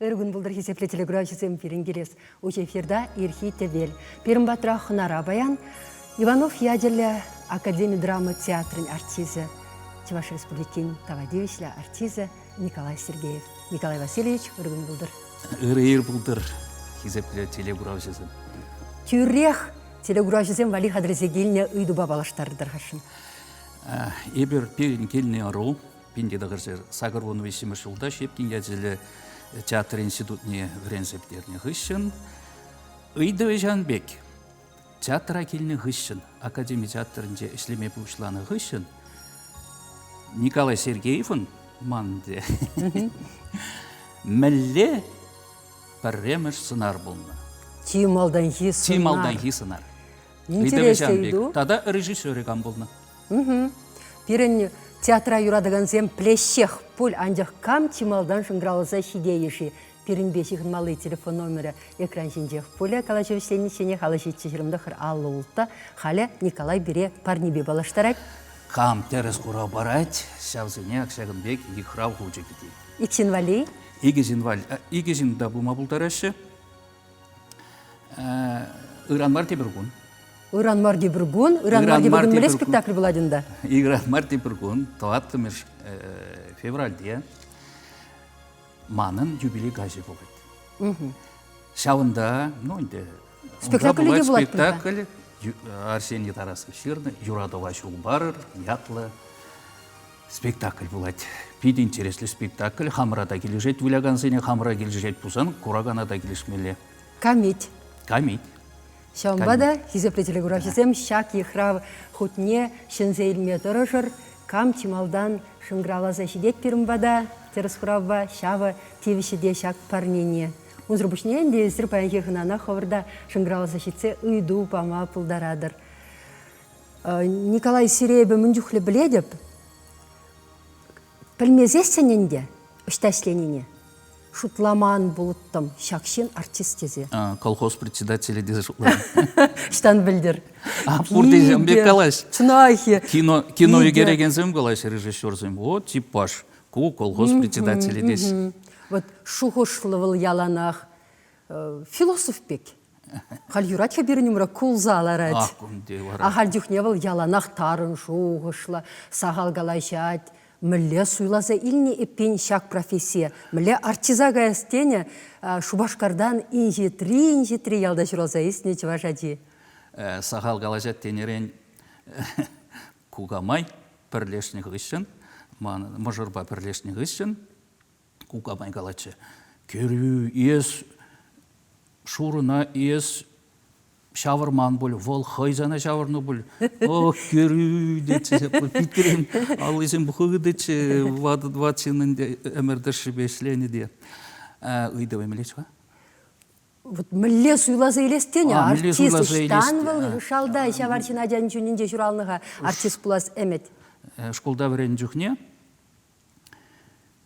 Ыр кун пултӑр, хисеплӗ телекуравҫӑсем, пирӗн килес уҫӑ эфирта Ирхи тӗвел. Пирӗн патра хӑнара паян Иванов ячӗллӗ академи драма театрӗн артисчӗ, Чӑваш Республикин тава тивӗҫлӗ артисчӗ Николай Сергеев. Николай Васильевич, ыр кун пултӑр. Ырӑ ир пултӑр, хисеплӗ телекуравҫӑсем. Тӳрех телекуравҫӑсем валли хатӗрлесе килнӗ ыйтупа паллаштартӑр хашшин. Эпир пирӗн килнӗ ӑру 1983 ҫулта Щепкин ячӗллӗ театр институтне вӗренсе пӗтернӗ хыҫҫӑн ыйтӑвӗ ҫавӑн пек. Театра килнӗ хыҫҫӑн, академи театрӗнче ӗҫлеме пуҫланӑ хыҫҫӑн Николай Сергеевӑн ман те мӗнле пӗрремӗш сӑнар пулнӑ? Чи малтанхи сӑнар. Чи малтанхи сӑнар. Ыйтӑвӗ ҫавӑн пек. Тата режиссерӗ кам пулнӑ? Пирӗн театра юратакансем плеҫҫех пуль, анчах кам чи малтан шӑнкӑравласа ҫитейӗ-ши? Пирӗнпе ҫыхӑнмалли телефон номерӗ экран ҫинчех пулӗ. Калаҫу вӗҫленичченех 57 29 56. Халӗ Николай пире парнепе паллаштарать. Кам тӗрӗс хурав парать, ҫавсене ак ҫакӑн пек йыхрав хучӗ кӗтет. Ик ҫын валли? Икӗ ҫын валли. Икӗ ҫын та пулма пултараҫҫӗ. Ыран мар тепӗр кун. Ыран мар тепӗр кун. Ыран мар тепӗр кун мӗнле спектакль пулать унта? Ыран мар тепӗр кун, тӑваттӑмӗш февральте манӑн юбилей каҫӗ пулать. Ҫавӑнта, ну ӗнтӗ, спектакль те пулать. Спектакль Арсений Тарасов ҫырнӑ «Юратӑва ҫул парӑр» ятлӑ спектакль пулать. Питӗ интереслӗ спектакль. Хамӑра та килӗшет вылякансене, хамӑра килӗшет пулсан куракана та килӗшмелле. Камит. Камит. Ҫавӑнпа та, хисеплӗ телекуравҫӑсем, ҫак йыхрав хутне ҫӗнсе илме тӑрӑшӑр. Кам чи малтан шӑнкӑравласа ҫитет пирӗн пата, тӗрӗс хуравпа, ҫавӑ тивӗҫӗ те ҫак парнене. Унсӑр пуҫне ӗнтӗ эсир паянхи хӑнана хӑвӑр та шӑнкӑравласа ҫитсе ыйту пама пултаратӑр. Николай, сире эпӗ мӗн чухлӗ пӗлетӗп, пӗлмесессӗн ӗнтӗ ӑҫта ӗҫленине шутламан пулӑттӑм ҫак ҫын артист тесе. Колхоз председателӗ тесе шутланӑ. Ӑҫтан пӗлтӗр? А пурте ҫавӑн пек калаҫ. Чӑнах-и? Кино, кино ӳкерекенсем калаҫ, режиссерсем. Вот типаж, ку колхоз председателӗ тес. Вот шухӑшлӑ вӑл яланах философ пек. Халь юрать-ха пирӗн умра кулса ларать. Ах, кунти вара. Ахаль чухне вӑл яланах тарӑн шухӑшлӑ, сахал калаҫать. Мӗнле суйласа илнӗ эппин ҫак профессие? Мӗнле артиста каяс тенӗ Шупашкартан инҫетри-инҫетри ялта ҫуралса ӳснӗ чӑваш ачи? Сахал калаҫать тенӗрен кукамай пӗрлешнӗ хыҫҫӑн, ман мӑшӑрпа пӗрлешнӗ хыҫҫӑн кукамай калатчӗ, кӗрӳ, эс шурӑна эс ҫавӑрман пуль, вӑл хӑй сана ҫавӑрнӑ пуль. Ох, кӗрӳ, тетчӗ, питрен аллисем хытӑччӗ, ватӑ ват ҫын ӗнтӗ ӗмӗр тӑршшӗпе ӗҫленӗ те. Ыйтӑвӗ мӗнлеччӗ-ха? Вот мӗнле суйласа илес тенӗ артист ӑҫтан вӑл шалта ҫав арҫын ачан чунӗнче ҫуралнӑ-ха артист пулас ӗмӗт? Шкулта вӗреннӗ чухне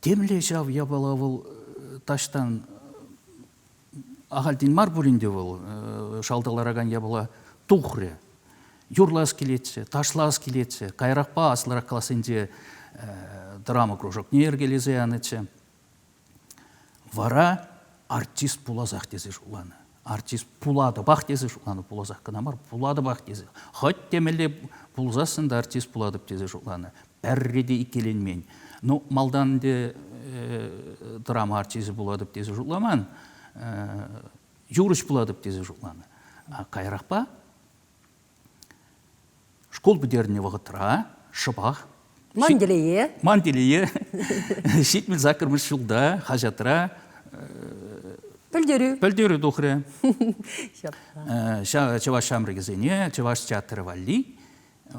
Темле ҫав япала вӑл таҫтан ахальтен мар пулин те вӑл шалта ларакан япала тухрӗ. Юрлас килетчӗ, ташлас килетчӗ. Каярахпа аслӑрах классенче драма кружокне йӗркелесе янӑччӗ. Вара артист пуласах тесе шутланӑ. Артист пулатӑпах тесе шутланӑ, пуласах кӑна мар, пулатӑпах тесе. Хӑть темелле пулсассӑн та артист пулатӑп тесе шутланӑ. Пӗрре те иккӗленмен. Ну, малтан ӗнтӗ драма артисчӗ пулатӑп тесе шутламан, юрӑҫ пулатӑп тесе шутланӑ. А каярахпа шкул пӗтернӗ вӑхӑтра шӑпах Ман телее. Ман телее. 78-мӗш ҫулта хаҫатра Пӗлтерӳ. Пӗлтерӳ тухрӗ. Чӑваш ҫамрӑкӗсене чӑваш театрӗ валли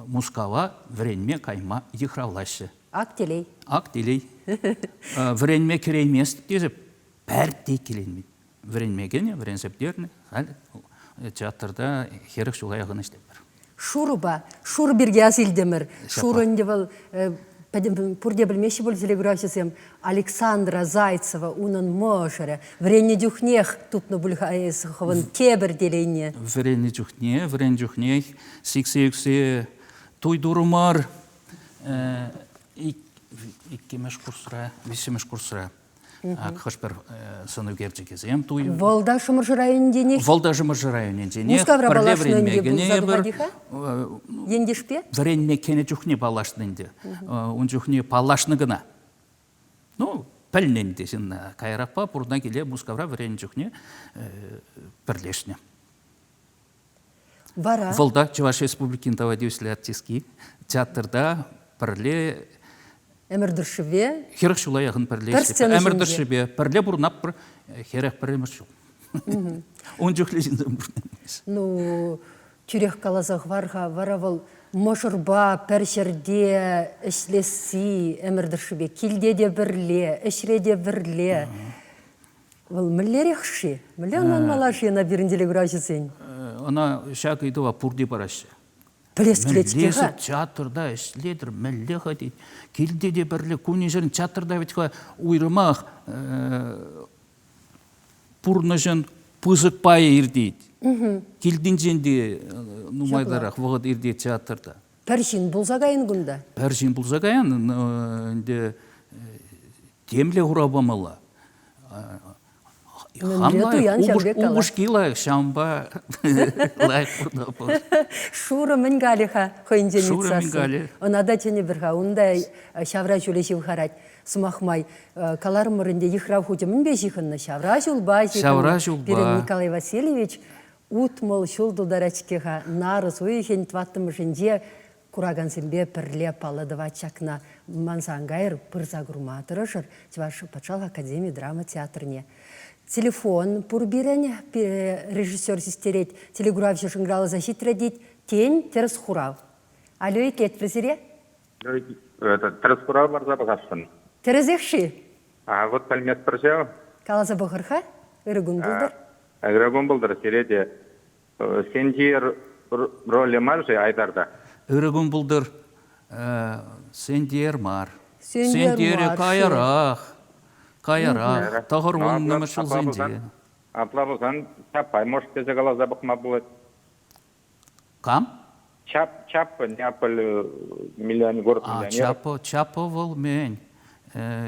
Мускава вӗренме кайма йыхравлаҫҫӗ. Ак телей. Ак телей. Вӗренме кӗреймест тесе пӗртте иккӗленмен. Вӗренме кӗнӗ, вӗренсе пӗтернӗ. Халь театрта 40 ҫула яхӑн ӗҫлетпӗр. Шурӑпа, шур пирки ас илтӗмӗр. Шурӑ ӗнтӗ вӑл пӗтӗм пурте пӗлмеҫҫӗ пуль телеграфҫӑсем. Александра Зайцева, унӑн мӑшӑрӗ, вӗреннӗ чухнех тупнӑ пуль-ха эс хӑвӑн тепӗр телейне. Вӗреннӗ чухне, вӗреннӗ чухнех сиксе ӳксе туй турӑмӑр. Иккӗмӗш курсра, виҫҫӗмӗш курсра хӑш-пӗр сӑн ӳкерчӗкӗсем туй. Вӑл та Шӑмӑршӑ районӗнченех? Вӑл та Шӑмӑршӑ районӗнченех. Мускавра паллашнӑ ӗнтӗ пулса тухать-и-ха? Ентешпе? Вӗренме кӗнӗ чухне паллашнӑ ӗнтӗ. Ун чухне паллашнӑ кӑна. Ну, пӗлнӗ ӗнтӗ ҫынна. Каярахпа пурӑна киле Мускавра вӗреннӗ чухне пӗрлешнӗ. Вара? Вӑл та Чӑваш Республикин тава тивӗҫлӗ артистки. Театрта пӗрле Ӗмӗр тӑршшӗпе? 40 ҫула яхӑн пӗрле Пӗр сцена Ӗмӗр тӑршшӗпе пӗрле пурӑнатпӑр 41-мӗш ҫул. Ун чухлӗ ҫынсем пурӑнмасть. Ну, тӳрех каласа хӑвар-ха, вара вӑл мӑшӑрпа пӗр ҫӗрте ӗҫлесси ӗмӗр тӑршшӗпе, килте те пӗрле, ӗҫре те пӗрле. Вӑл мӗнлерех-ши? Мӗнле ӑнланмалла-ши ӑна пирӗн телеграфҫӑсен? Ӑна ҫак ыйтӑва пурте параҫҫӗ. Пӗлес килет-ҫке-ха. Театрта ӗҫлетӗр, мӗнле-ха тет. Килте те пӗрле кунӗ-ҫӗрӗн театрта вӗт-ха уйрӑмах пурнӑҫӑн пысӑк пайӗ иртет. Килтинчен те нумайтарах вӑхӑт иртет театрта. Пӗр ҫын пулса кайӑн кунта. Пӗр ҫын пулса каян ӗнтӗ темле хурав памалла. Хам лайӑх, упӑшки лайӑх, ҫавӑнпа лайӑх пурӑнатпӑр. Шурӑ мӗн калӗ-ха хӑйӗнчен Шурӑ мӗн калӗ? Ӑна та чӗнӗпӗр-ха, унта ҫавра ҫулӗ ҫывхарать. Сӑмах май, каларӑмӑр ӗнтӗ, йыхрав хучӗ мӗнпе ҫыхӑннӑ? Ҫавра ҫулпа ҫыхӑннӑ. Ҫавра ҫулпа. Пирӗн Николай Васильевич 60 ҫул тултарать-ҫке-ха. Нарӑс уйӑхӗн тӑваттӑмӗшӗнче куракансемпе пӗрле паллӑ тӑвать ҫакна. Манса ан кайӑр, пырса курма тӑрӑшӑр Чӑваш патшалӑх академи драма театрне. Телефон пур пирӗн, режиссер систерет, телекуравҫӑ шӑнкӑравласа ҫитрӗ тет. Тен, тӗрӗс хурав. Алло, итлетпӗр сире? Тӗрӗс хурав парса пӑхасшӑн. Тӗрӗсех-ши? А вот пӗлместпӗр ҫав. Каласа пӑхӑр-ха. Ырӑ кун пултӑр. Ырӑ кун пултӑр сире те. Сентиер ролӗ мар-ши Айтарта? Ырӑ кун пултӑр. Сентиер мар. Сентиере каярах. Каярах. 90-мӗш ҫулсенче. Апла пулсан Чапай, может, тесе каласа пӑхма пулать. Кам? Чап, Чаппа, Неаполь, миллион, город миллионеров. Чаппа, Чаппа вӑл мӗн?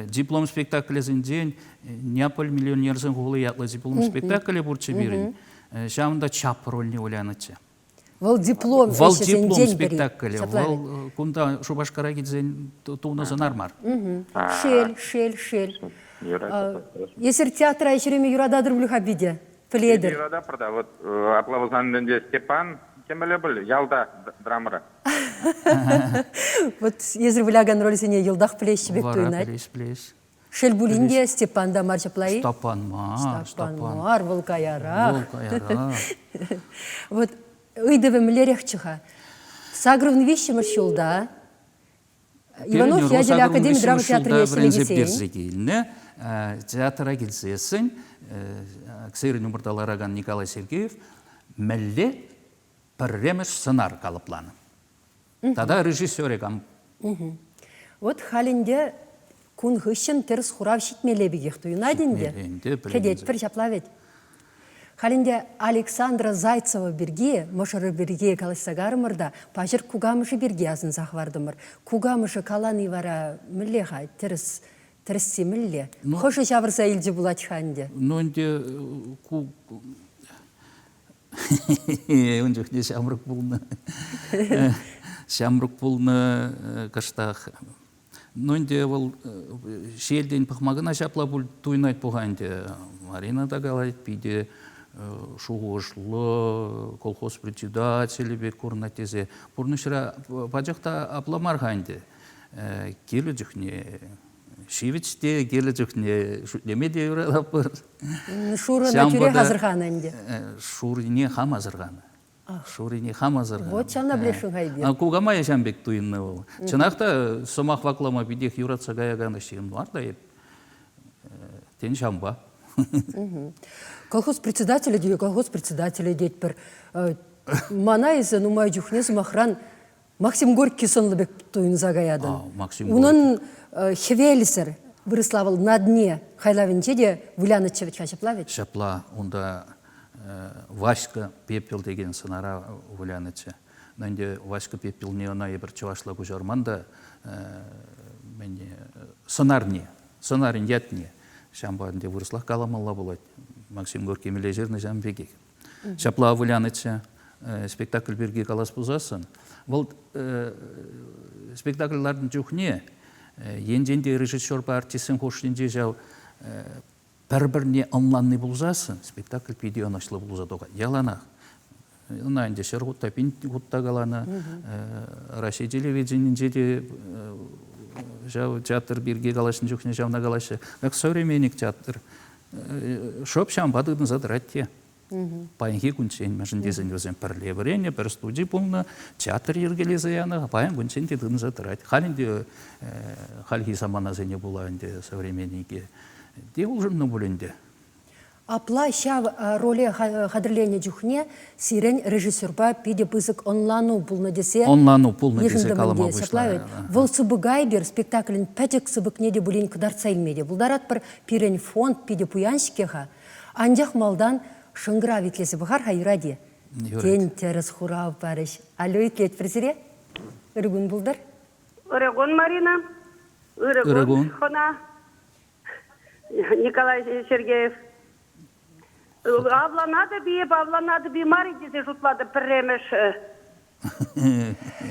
Диплом спектаклӗсенчен Неаполь миллионерсен хули ятлӑ диплом спектаклӗ пурччӗ пирӗн. Ҫавӑнта Чап рольне вылянӑччӗ. Вӑл диплом Вӑл диплом спектаклӗ. Вӑл кунта Шупашкара килсен тунӑ сӑнар мар. Шел, шел, шел. Эсир театра ҫӳреме юрататӑр пуль-ха питӗ? Пӗлетӗр. Юрататпӑр та. Вот апла пулсан ӗнтӗ Степан темелле пуль ялта драмӑра. Вот эсир вылякан рольсене йӑлтах пӗлеҫҫӗ пек туйӑнать. Вара пӗлес, пӗлес. Шел пулин те Степан та мар ҫапла-и? Степан мар, Степан мар, вӑл каярах. Вӑл каярах. Вот ыйтӑвӗ мӗнлерехчӗ-ха? 83-мӗш ҫулта Иванов ячӗллӗ академи драма театрне вӗренсе персе килнӗ. Театра килсессӗн Ксерин умӑрта ларакан Николай Сергеев мӗнле пӗрремӗш сӑнар калӑпланӑ. Тата режиссерӗ кам? Вот халь ӗнтӗ кун хыҫҫӑн тӗрӗс хурав ҫитмелле пекех туйӑнать ӗнтӗ. Кӗтетпӗр ҫапла вӗт. Халь ӗнтӗ Александра Зайцева пирки, мӑшӑрӗ пирки калаҫса карӑмӑр та паҫӑр кукамӑшӗ пирки асӑнса хӑвартӑмӑр. Кукамӑшӗ калани вара мӗнле-ха, тӗрӗс, тӗрӗсси мӗнле? Хӑшӗ ҫавӑрса илчӗ пулать-ха ӗнтӗ? Ну ӗнтӗ ку ун чухне ҫамрӑк пулнӑ. Ҫамрӑк пулнӑ кӑштах. Ну ӗнтӗ вӑл ҫиелтен пӑхма кӑна ҫапла пуль туйӑнать пулха ӗнтӗ. Марина та калать, питӗ шухӑшлӑ колхоз председателӗ пек курӑнать тесе. Пурнӑҫра пачах та апла мар-ха ӗнтӗ. Кирлӗ чухне ҫивӗч те, кирлӗ чухне шӳтлеме те юрататпӑр. Шурӑна тӳрех асӑрханӑ ӗнтӗ. Шуррине хам асӑрханӑ. Шурине хам асӑрханӑ. Вот ҫавна пӗлесшӗн-ха эпир. Кукамай ҫам пек туйӑннӑ вӑл. Чӑнах та сӑмах ваклама питех юратса каякан ҫын мар та эп. Тен, ҫавӑнпа. Колхоз председателӗ те колхоз председателӗ тетпӗр. Мана эсӗ нумай чухне, сӑмахран, Максим Горький сӑнлӑ пек туйӑнса каятӑн. Максим Унӑн хӗвелсӗр вырӑсла вӑл «На дне» хайлавӗнче те вылянӑччӗ вӗт-ха ҫапла вӗт? Ҫапла, унта Васька Пепел текен сӑнара вылянӑччӗ. Но ӗнтӗ Васька Пепелне ӑна эпир чӑвашла куҫарман та мӗн сӑнарне, сӑнарӗн ятне ҫавӑнпа ӗнтӗ вырӑслах каламалла пулать. Максим Горький мӗнле ҫырнӑ ҫавӑн пекех. Ҫапла вылянӑччӗ. Спектакль пирки калас пулсассӑн, вӑл спектакль лартнӑ чухне енчен те режиссерпа артистсен хушшинче ҫав пӗр-пӗрне ӑнланни пулсассӑн спектакль питӗ ӑнӑҫлӑ пулса тухать. Яланах. Ӑна ӗнтӗ ҫӗр хут та, пин хут та каланӑ. Раҫҫей телевиденийӗнче те ҫав театр пирки калаҫнӑ чухне ҫавна калаҫҫӗ. Как современник театр. Шӑп ҫавӑнпа тытӑнса тӑрать те. Паянхи кунччен, мӗншӗн тесен вӗсем пӗрле вӗреннӗ, пӗр студи пулнӑ, театр йӗркелесе янӑ, паян кунччен те тытӑнса тӑрать. Халь ӗнтӗ хальхи саманасене пула ӗнтӗ современнике те улшӑннӑ пуль ӗнтӗ. Апла ҫав роле хатӗрленӗ чухне сирӗн режиссерпа питӗ пысӑк ӑнлану пулнӑ тесе ӑнлану пулнӑ тесе калама пуҫларӗ. Вӑл сыпӑка эпир спектаклӗн пӗчӗк сыпӑкне те пулин кӑтартса илме те пултаратпӑр. Пирӗн фонд питӗ пуян-ҫке-ха. Анчах малтан шӑнкӑрав итлесе пӑхар-ха, юрать-и? Тен, тӗрӗс хурав парӗҫ. Алло, итлетпӗр сире. Ырӑ кун пултӑр. Ырӑ кун, Марина. Ырӑ кун, хӑна. Николай Сергеев. Авланатӑп-и эп, авланатӑп-и мар-и тесе шутлатӑп пӗрремӗш.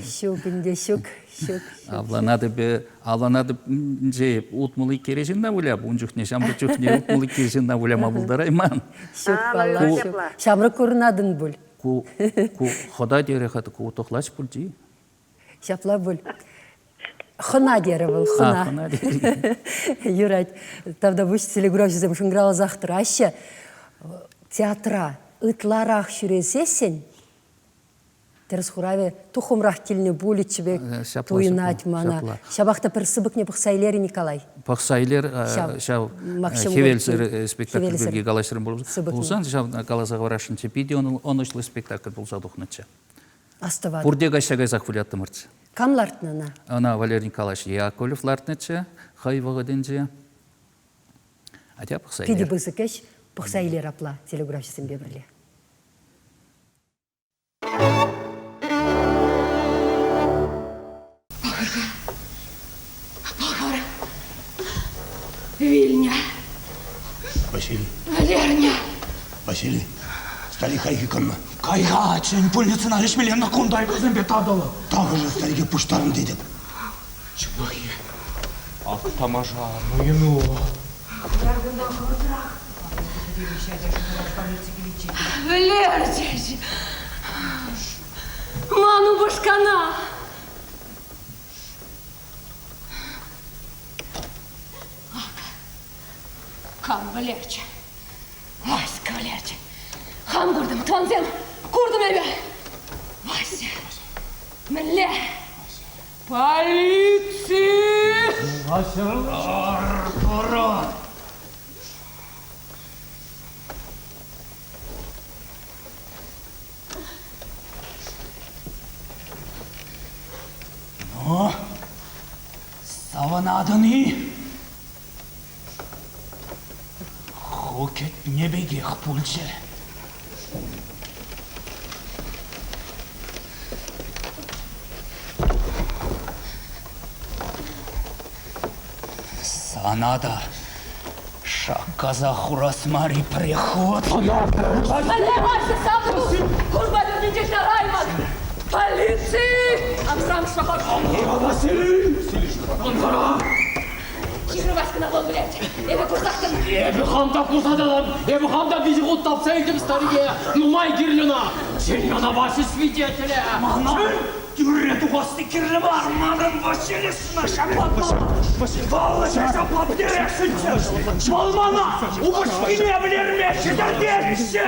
Ҫук ӗнтӗ, ҫук, ҫук. Авланатӑп, авланатӑп 62 иккӗре ҫынна выляп. Ун чухне ҫамрӑк чухне 62 ҫынна выляма пултарайман. Ҫук, паллах, ҫук. Ҫамрӑк курӑнатӑн пуль. Ку, ку хӑта терӗ-ха, ку тӑхлач пулчӗ. Ҫапла пуль. Хӑна терӗ вӑл, хӑна. хӑна терӗ. Юрать. Тавтапуҫ телеграфҫӑсем шӑнкӑравласах тӑраҫҫӗ. Театра ытларах ҫӳресессӗн тӗрӗс хуравӗ туххӑмрах килнӗ пулӗччӗ пек туйӑнать мана. Ҫапах та пӗр сыпӑкне пӑхса илер Николай. Пӑхса илер ҫав Хӗвелсӗр спектакль пирки калаҫрӑм пулсан ҫав каласа хӑварасшӑнччӗ. Питӗ ӑнӑҫлӑ спектакль пулса тухнӑччӗ. Астӑватӑп. Пурте каҫса кайсах выляттӑмӑрччӗ. Кам лартнӑ ӑна? Ӑна Валерий Николаевич Яковлев лартнӑччӗ хӑй вӑхӑтӗнче. Атя пӑхса илер. Питӗ пысӑк ӗҫ. Пӑхса илер апла телеграфҫӑсемпе пӗрле. Пӑхӑр-ха, пӑхӑр. Вилнӗ. Василий. Вӗлернӗ. Василий, старик хайхи кӑннӑ. Кай-ха, чӗн пульницӑна леҫмелле кунта вӗсемпе татӑлӑ. Тахӑшӗ старике пуҫтарӑн тетӗп. Чӑнах-и? Ак тамаша, ну и ну. Хӑяр кунта хӑвӑртрах. Вӗлерчӗҫ. Ман упӑшкана. Ак, кам вӗлерчӗ? Васька вӗлерчӗ. Хам куртӑм, тӑвансем, куртӑм эпӗ. Вася, мӗнле? Полици! Вася, пора. Ну, савӑнатӑн-и? Ху кӗтнӗ пекех пулчӗ. Сана та шаккаса хурас мар-и пӗреххут? Пӗле Вася савӑнус! Курма пӳрнинче чараймӑн! Полици! Амсам шӑхӑр! Василий! Ансара! Ҫыру Васькӑна вӑл вӗлерчӗ. Эпӗ курсах тӑнӑ. Эпӗ хам та курса тӑтӑм. Эпӗ хам та виҫӗ хут тапса илтӗм старике. Нумай кирлӗ ӑна. Чӗн ӑна Вася свидетеле. Мана тӳрре тухасси кирлӗ мар. Манӑн Василисӑна ҫаклатмалла. Вӑл ҫапла пӗтересшӗнччӗ. Вӑл мана упӑшкине вӗлерме хӗтӗртетчӗ.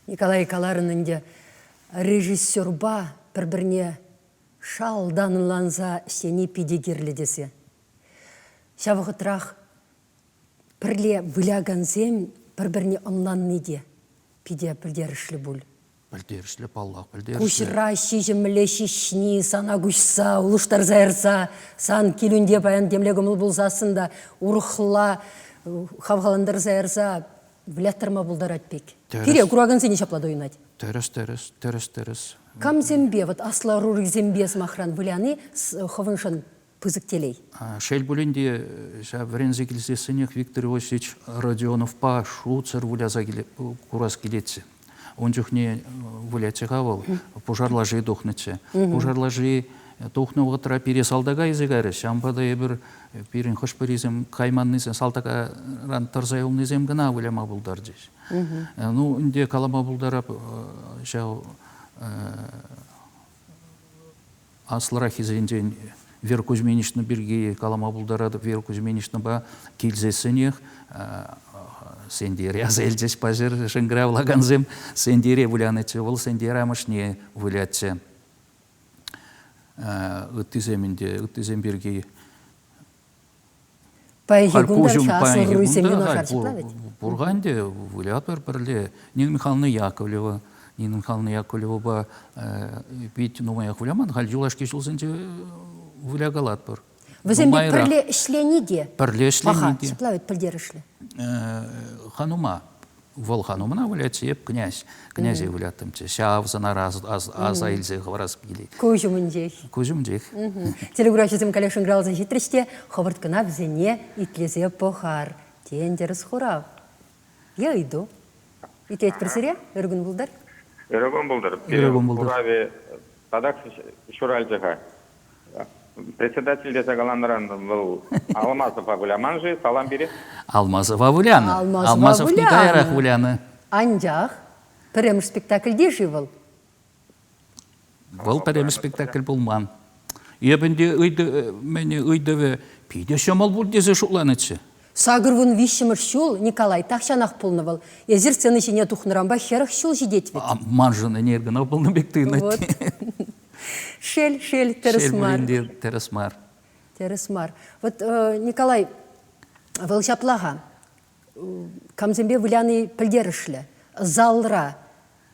Николай каларӑн ӗнтӗ, режиссерпа пӗр-пӗрне шалтан ӑнланса ӗҫлени питӗ кирлӗ тесе. Ҫав вӑхӑтрах. Пӗрле вылякансем пӗр-пӗрне ӑнланни те питӗ пӗлтерӗшлӗ пуль. Пӗлтерӗшлӗ, паллах, пӗлтерӗшлӗ. Куҫра ҫиҫӗмле ҫиҫни сана куҫса, улӑштарса ярса, сан килӳнте паян темле кӑмӑл пулсассӑн та урӑхла хавхалантарса ярса выляттарма пултарать пек. Пире куракансене ҫапла туйӑнать. Тӗрӗс, тӗрӗс, тӗрӗс, тӗрӗс. Камсемпе, вот аслӑ ӑрурисемпе, сӑмахран, выляни хӑвӑншӑн пысӑк телей. Шел пулин те, ҫав вӗренсе килсессӗнех Виктор Иосифович Родионовпа шутсӑр выляса курас килетчӗ. Ун чухне вылятчӗ-ха вӑл, пушар лаши тухнӑччӗ. Пушар лаши тухнӑ вӑхӑтра пире салтака илсе кайрӗҫ. Ҫавӑнпа та эпир пирӗн хӑш-пӗрисем кайманнисем, салтакран тӑрса юлнисем кӑна выляма пултарчӗҫ. Ну, ӗнтӗ калама пултарап, ҫав аслӑраххисенчен Вера Кузьминична пирки калама пултаратӑп. Вера Кузьминичнӑпа килсессӗнех Сентире аса илчӗҫ паҫӑр шӑнкӑравлакансем. Сентире вылянӑччӗ вӑл, Сентир амӑшне вылятчӗ. Ыттисем ӗнтӗ, ыттисем пирки Паянхи кун та аслӑ ӑрурисем юнашар ҫапла вӗт. Пур-ха ӗнтӗ, вылятпӑр пӗрле. Нина Михайловна Яковлева. Нина Михайловна Яковлевӑпа пит нумаях выляман, халь юлашки ҫулсенче вылякалатпӑр. Вӗсемпе пӗрле ӗҫлени те пӗрле ӗҫлени те ҫапла вӗт пӗлтерӗшлӗ. Ханума Вӑл ханумна вылятчӗ, эп князь. Князе выляттӑмччӗ. Ҫав сӑнара аса илсе хӑварас килет. Куҫ умӗнчех. Куҫ умӗнчех. Телекуравҫӑсем каллех шӑнкӑравласа ҫитрӗҫ те хӑвӑрт кӑна вӗсене итлесе пӑхар. Тен, тӗрӗс хурав. Е ыйту. Итлетпӗр сире. Ырӑ кун пултӑр. Ырӑ кун пултӑр. Ырӑ кун пултӑр. Хуравӗ татах ҫуралчӗ-ха. Председатель тесе каланӑран вӑл Алмазова выляман-ши? Салам пире. Алмазова вылянӑ. Алмазов не каярах вылянӑ. Анчах пӗрремӗш спектакльте-ши вӑл? Вӑл пӗрремӗш спектакль пулман. Эп ӗнтӗ ыйтӑвӗ питӗ ҫӑмӑл пуль тесе шутланӑччӗ. 83-мӗш ҫул Николай тахҫанах пулнӑ вӑл. Эсир сцена ҫине тухнӑранпа 40 ҫул ҫитет вӗт. Маншӑн ӗнер кӑна пулнӑ пек туйӑнать. Вот. Шел, шел, тӗрӗс мар. Шел пулин те тӗрӗс мар. Тӗрӗс мар. Вот, Николай, вӑл ҫапла-ха. Камсемпе выляни пӗлтерӗшлӗ. Залра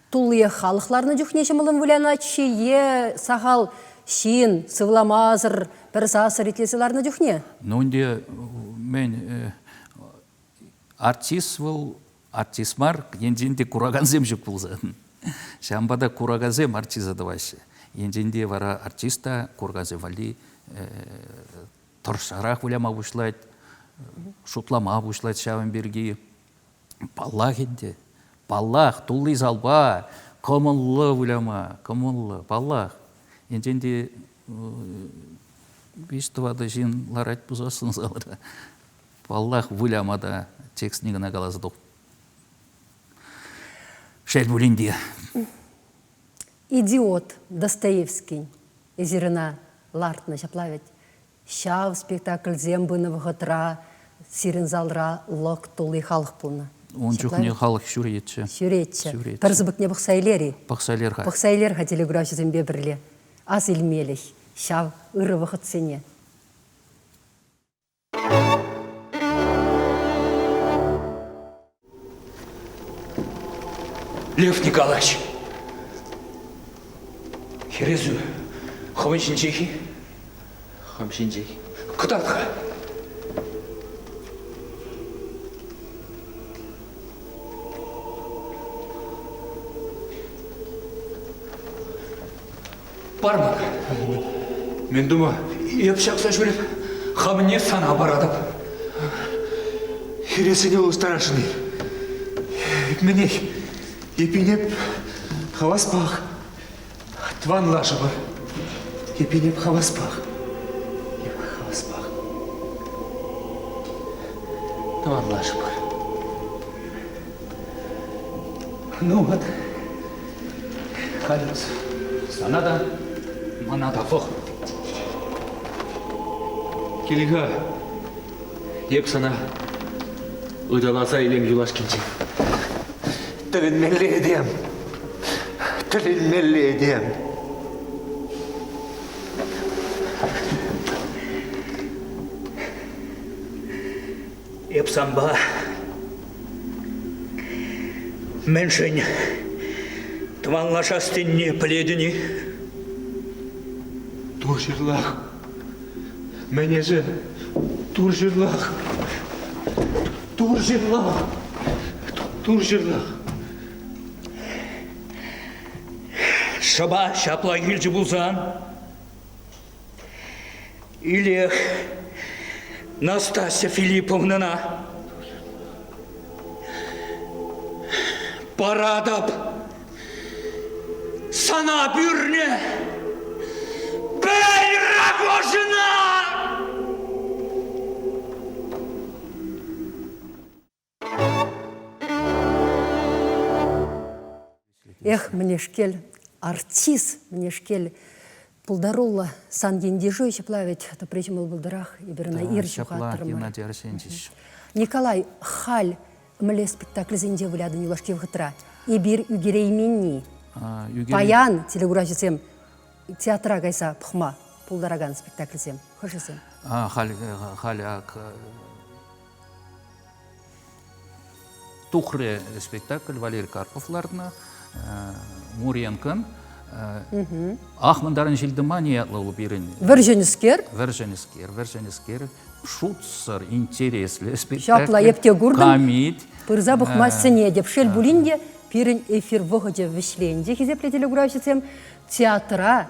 туллиех халӑх ларнӑ чухне ҫӑмӑллӑн вылянать-ши е сахал ҫын сывламасӑр пӗр сасӑр итлесе ларнӑ чухне? Ну, ӗнтӗ мӗн артист вӑл артист мар, енчен те куракансем ҫук пулсан. Ҫавӑнпа та куракансем артиста тӑваҫҫӗ. Енчен те вара артист та куракансем валли тӑрӑшсарах выляма пуҫлать, шутлама пуҫлать ҫавӑн пирки. Паллах ӗнтӗ, паллах, тулли залпа кӑмӑллӑ выляма, кӑмӑллӑ, паллах. Енчен те виҫ-тӑватӑ ҫын ларать пулсассӑн залра, Паллах, выляма та текстне кӑна каласа тух. Шел пулин те. Идиот Достоевский эсир ӑна лартнӑ ҫапла вӗт. Ҫав спектакльсем пынӑ вӑхӑтра сирӗн залра лӑк тулли халӑх пулнӑ. Ун чухне халӑх ҫӳретчӗ. Ҫӳретчӗ. Пӗр сыпӑкне пӑхса илер-и? Пӑхса илер-ха. Пӑхса илер-ха телеграфҫӑсемпе пӗрле. Ас илмелӗх ҫав ырӑ вӑхӑтсене. Лев Николаевич, хӗресӳ хӑвӑн ҫинчех-и? Хам ҫинчех. Кӑтарт-ха. Пар мана. Мӗн тума? Эп ҫакса ҫӳреп, хамне сана паратӑп. Хӗресене улӑштарасшӑн-и? Мӗнех, эпин эп хаваспах тӑванлашӑпӑр. Эпин эп хаваспах. Эп хаваспах тӑванлашӑпӑр. Ну вот, халь сана та, мана та пӑх. Кил-ха, эп сана ыталаса илем юлашкинчен. Тӗлӗнмелле этем, тӗлӗнмелле этем. Эп санпа мӗншӗн тӑванлашас тенине пӗлетӗн-и? Тур ҫырлах. Мӗн эсӗ? Тур ҫырлах. Тур ҫырлах. Тур ҫырлах. Шӑпа ҫапла килчӗ пулсан, Илех Настасья Филипповнӑна паратӑп. Сана пӳрнӗ пӗр Рогожина! Эх, мӗнешкел артист, мӗнешкел пултаруллӑ сан ентешӳ ҫапла вӗт тӑпри ҫӑмӑл пултӑрах, эпир ӑна ир ҫухатрӑмӑр. Геннадий Арсентьевич. Николай, халь мӗнле спектакльсенче вылятӑн юлашки вӑхӑтра? Эпир ӳкерейменни. Паян телекураҫӑсем театра кайса пӑхма пултаракан спектакльсем хӑшӗсем? Халь, халь ак Тухрӗ спектакль Валерий Карпов лартнӑ, Муренкӑн. Ах, мӑнтарӑн ҫил-тӑман ятлӑ вӑл пирӗн. Вӗрҫӗнӗскер. Вӗрҫӗнӗскер, вӗрҫӗнӗскер. Шутсӑр интереслӗ спектакль. Ҫапла, эп те куртӑм. Камит. Пырса пӑхма сӗнетӗп. Шел пулин те, пирӗн эфир вӑхӑчӗ вӗҫленчӗ, хисеплӗ телекуравҫӑсем. Театра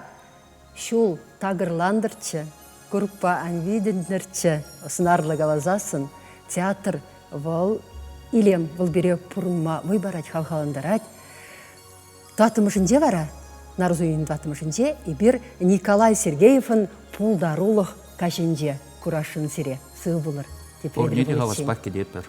Ҫул такӑрлантӑрччӗ, курӑкпа ан витӗнтӗрччӗ, сӑнарлӑ каласассӑн театр вӑл илем, вӑл пире пурӑнма вӑй парать, хавхалантарать. Тӑваттӑмӗшӗнче вара, нарӑс уйӑхӗн тӑваттӑмӗшӗнче эпир Николай Сергеевӑн пултарулӑх каҫӗнче курасшӑн сире. Сывӑ пулӑр. Пурне те хаваспах кӗтетпӗр.